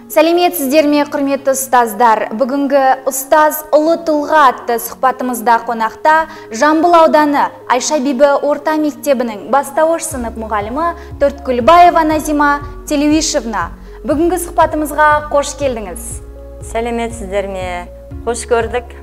Сәлеметсіздер ме, құрметті ұстаздар? Бүгінгі ұстаз ұлы тұлға атты сұхбатымызда қонақта Жамбыл ауданы Айша Бибі орта мектебінің бастауыш сынып мұғалімі Төрткүлбаева Назима Телеуишевна. Бүгінгі сұхбатымызға қош келдіңіз. Сәлеметсіздер ме? Қош көрдік.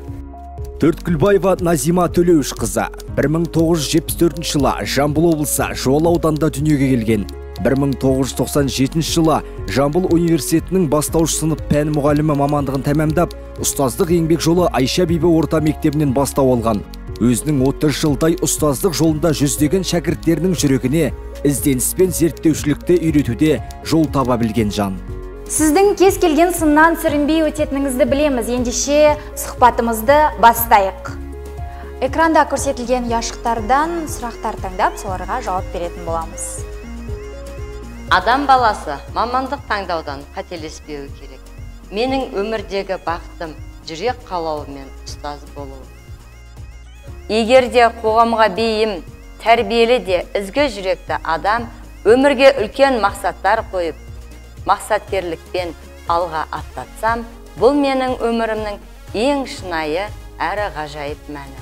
Төрткүлбаева Назима Төлеуішқызы 1974 жылы Жамбыл облысы Жуалы ауданында дүниеге келген. 1997 жылы Жамбыл университетінің бастауыш сынып пән мұғалімі мамандығын тәмамдап, ұстаздық еңбек жолы Айша Бибі орта мектебінен бастау алған. Өзінің 30 жылдай ұстаздық жолында жүздеген шәкірттерінің жүрегіне ізденіс пен зерттеушілікті үйретуде жол таба білген жан. Сіздің кез келген сыннан сүрінбей өтетініңізді білеміз. Ендеше сұхбатымызды бастайық. Экранда көрсетілген ұяшықтардан сұрақтар таңдап, соларға жауап беретін боламыз. Адам баласы мамандық таңдаудан қателеспеуі керек. Менің өмірдегі бақытым жүрек қалауымен ұстаз болу. Егер де қоғамға бейім, тәрбиелі де ізгі жүректі адам өмірге үлкен мақсаттар қойып, мақсаткерлікпен алға аттатсам, бұл менің өмірімнің ең шынайы әрі ғажайып мәні.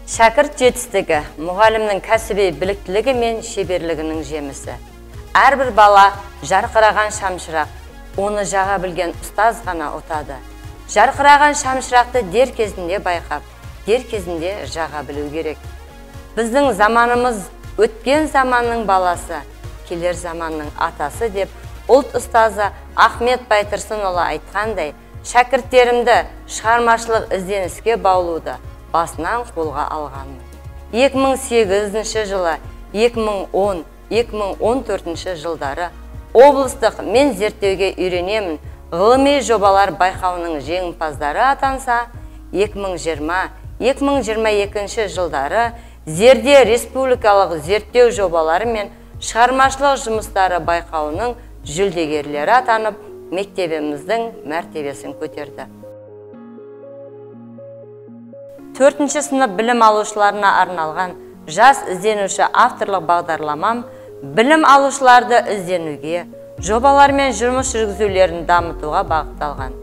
Шәкірт жетістігі мұғалімнің кәсіби біліктілігі мен шеберлігінің жемісі. Әрбір бала жарқыраған шамшырақ, оны жаға білген ұстаз ғана ұтады. Жарқыраған шамшырақты дер кезінде байқап, дер кезінде жаға білу керек. Біздің заманымыз өткен заманның баласы, келер заманның атасы деп ұлт ұстазы Ахмет Байтұрсынұлы айтқандай, шәкірттерімді шығармашылық ізденіске баулуды басынан қолға алғанмын. 2008 жылы, 2010-2014 жылдары облыстық мен зерттеуге үйренемін ғылыми жобалар байқауының жеңімпаздары атанса, 2020-2022 жылдары Зерде республикалық зерттеу жобалары мен шығармашылық жұмыстары байқауының жүлдегерлері атанып, мектебіміздің мәртебесін көтерді. 4-ші сынып білім алушыларына арналған жас ізденуші авторлық бағдарламам білім алушыларды ізденуге, жобалар мен жұмыс жүргізулерін дамытуға бағытталған.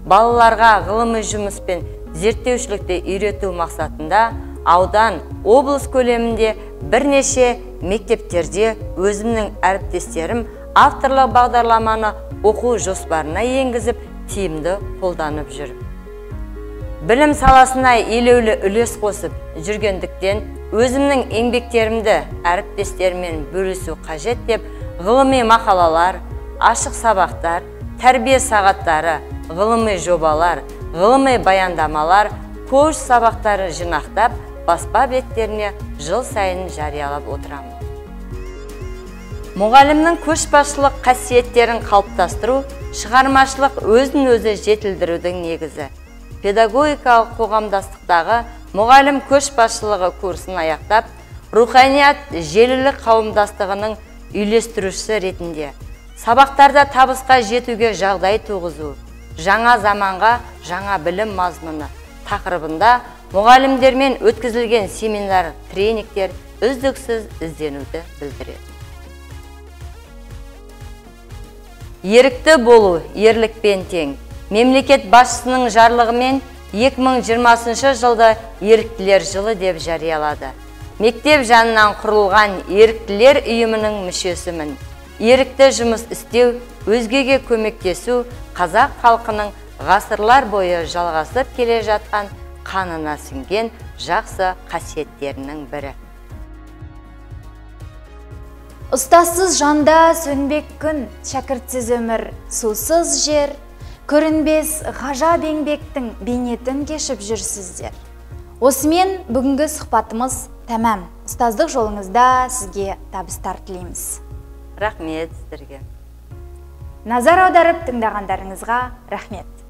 Балаларға ғылыми жұмыс пен зерттеушілікті үйрету мақсатында аудан, облыс көлемінде бірнеше мектептерде өзімнің әріптестерім авторлық бағдарламаны оқу жоспарына енгізіп, тиімді қолданып жүр. Білім саласына елеулі үлес қосып жүргендіктен өзімнің еңбектерімді әріптестеріммен бөлісу қажет деп ғылыми мақалалар, ашық сабақтар, тәрбие сағаттары, ғылыми жобалар, ғылыми баяндамалар, коуч сабақтары жинақтап, баспа беттеріне жыл сайын жариялап отырамын. Мұғалімнің көшбасшылық қасиеттерін қалыптастыру, шығармашылық өзін-өзі жетілдірудің негізі. Педагогикалық қоғамдастықтағы мұғалім көшбасшылығы курсын аяқтап, руханият желілік қауымдастығының үйлестірушісі ретінде сабақтарда табысқа жетуге жағдай туғызу, жаңа заманға жаңа білім мазмұны тақырыбында мұғалімдермен өткізілген семинар, тренингтер үздіксіз ізденуді білдіреді. Ерікті болу ерлікпен тең. Мемлекет басшысының жарлығымен 2020 жылды еріктілер жылы деп жариялады. Мектеп жанынан құрылған еріктілер ұйымының мүшесімін. Ерікті жұмыс істеу, өзгеге көмектесу қазақ халқының ғасырлар бойы жалғасып келе жатқан қанына сіңген жақсы қасиеттерінің бірі. Ұстазсыз жанда сөнбек күн, шәкіртсіз өмір, сусыз жер, көрінбес ғажап еңбектің бейнетін кешіп жүрсіздер. Осымен бүгінгі сұхбатымыз тәмам. Ұстаздық жолыңызда сізге табыстар тілейміз. Рахмет сіздерге. Назар аударып тыңдағандарыңызға рахмет.